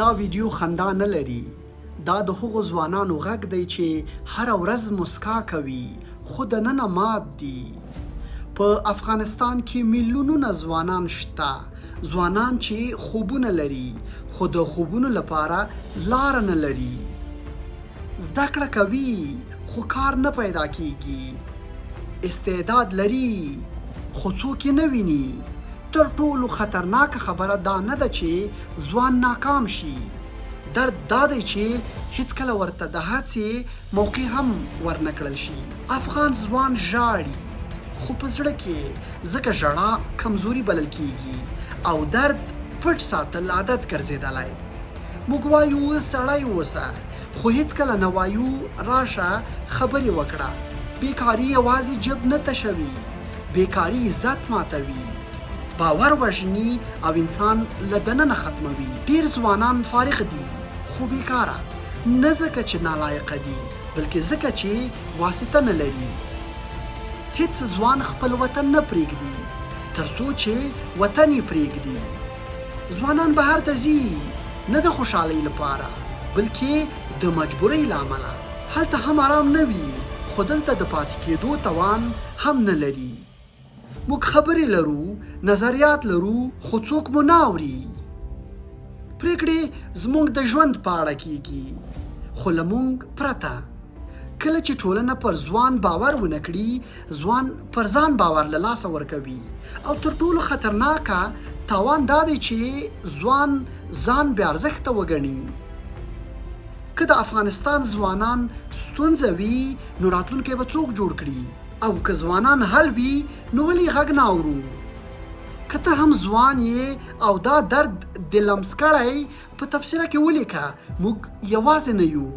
دا ویډیو خندا نه لري. دا د هغو ځوانانو غږ دی چې هره ورځ مسکا کوي، خو دننه مات دي. په افغانستان کې میلیونونه ځوانان شته، ځوانان چې خوبونه لري، خو د خوبونو لپاره لاره نه لري. زده کړه کوي، خو کار نه پیدا کېږي. استعداد لري، خو څوک یې نه ویني. تر ټولو خطرناکه خبره دا نه ده چې ځوان ناکام شي، درد دا دی چې هېڅکله ورته د هڅې موقع هم ورنه کړل شي. افغان ځوان ژاړي، خو په زړه کې، ځکه ژړا کمزوري بلل کېږي او درد پټ ساتل عادت ګرځېدلی. موږ وایو سړی اوسه، خو هېڅکله نه وایو راشه خبرې وکړه. بېکاري یوازې جب نه تشوي، بېکاري عزت ماتوي، باور وژني او انسان له دننه ختموي. ډېر ځوانان فارغ دي، خو بېکاره، نه ځکه چې نالایقه دي، بلکې ځکه چې واسطه نه لري. هېڅ ځوان خپل وطن نه پرېږدي، تر څو چې وطن یې پرېږدي. ځوانان بهر ته ځي، نه د خوشحالۍ لپاره، بلکې د مجبورۍ له امله. هلته هم ارام نه وي، خو دلته د پاتې کېدو توان هم نه لري. موږ خبرې لرو، نظریات لرو، خو څوک مو نه اوري. پرېکړې زموږ د ژوند په اړه کېږي، خو له موږ پرته. کله چې ټولنه پر ځوان باور ونه کړي، ځوان پر ځان باور له لاسه ورکوي. او تر ټولو خطرناکه تاوان دا دی چې ځوان ځان بې ارزښته وګڼي. که د افغانستان ځوانان ستونزه وي، نو راتلونکی به څوک جوړ کړي؟ او که ځوانان حل وي، نو ولې غږ نه اورو؟ که ته هم ځوان یې او دا درد دې لمس کړی، په تبصره کې ولیکه، موږ یوازې نه یو.